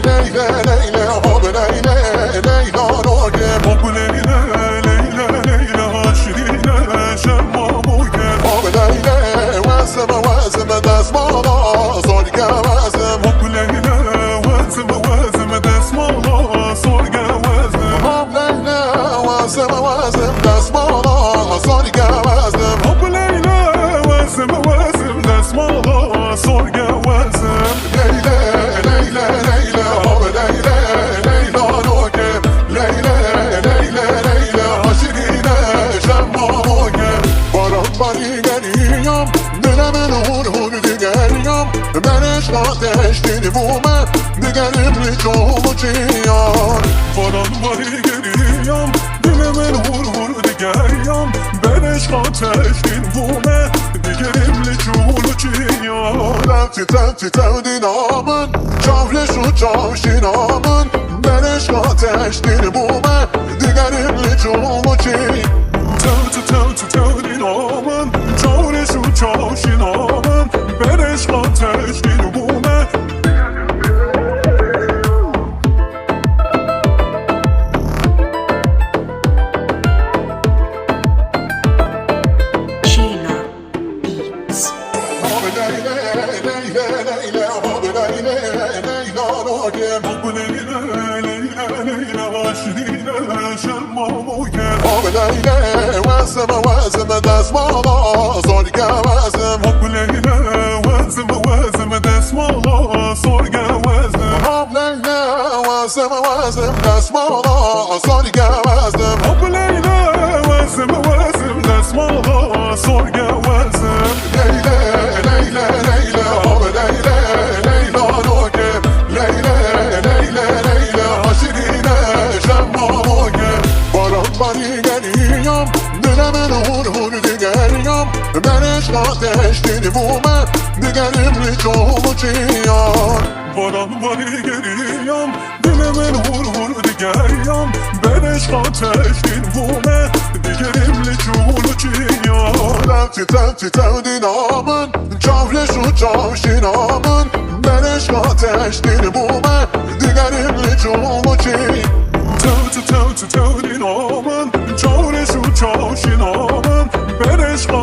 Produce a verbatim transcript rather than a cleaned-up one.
Leyle, Leyle, hop Leyle, Leyla roge. Hop Leyle, Leyle, Leyla, şirine, şemma boge. Hop Leyle, wezim, wezim, desmala, sorge wezim. Hop Leyle, wezim, wezim, desmala, sorge wezim. Hop Leyle, wezim, wezim, desmala, sorge wezim. Hop Leyle, wezim, wezim, desmala, sorge wezim. Leyle, Leyle, Leyle, hop Leyle, Leyla roge. Leyle, Leyle, Leyle, aşirine, şemma boge. Baran barî geriyam, dile min hûr hûr digeriyam. Ben eşqa teşkîl bûme, digerim li çolçiyan. Baran barî geriyam, dile min hûr hûr digeriyam. Ben eşqa teşkîl bûme, digerim li çolçiyan. Tev, tev, tev, tev dîna min, çav reş û çav şîna min. Ben eşqa teşkîl bûme, digerim li çolçiyan. Tev, tev, tev, tev, tev dîna min, çaw reş û çaw şîna min, ben eşqa teşkîl bûme. Şîna Beats. Hop Leyle, Leyle, Leyle, hop Leyle, Leyla roge. Hop Leyle, Leyle, Leyla, şirine, şemma boge. Hop Leyle, wezim, wezim, desmala, sorge wezim. Hop Leyle, wezim, wezim, desmala, sorge wezim. Hop Leyle, wezim, wezim, desmala, sorge wezim. Hop Leyle, wezim, wezim, desmala, sorge wezim. Leyle, Leyle, Leyle, hop Leyle, Leyla roge. Leyle, Leyle, Leyle, aşirine, şemma boge. Baran barî geriyam, dile min hûr hûr digeriyam. Ben eşqa teşkîl bûme, digerim li çolçiyan. Baran barî geriyam, dile min hûr hûr digeriyam. Ben eşqa teşkîl bûme, digerim li çolçiyan. Tev, tev, tev dîna min, çav reş û çav şîna min. Ben eşqa teşkîl bûme, digerim li çolçiyan. Tev, tev, tev, tev, tev dîna min, çaw reş û çaw şîna min. Ben eşqa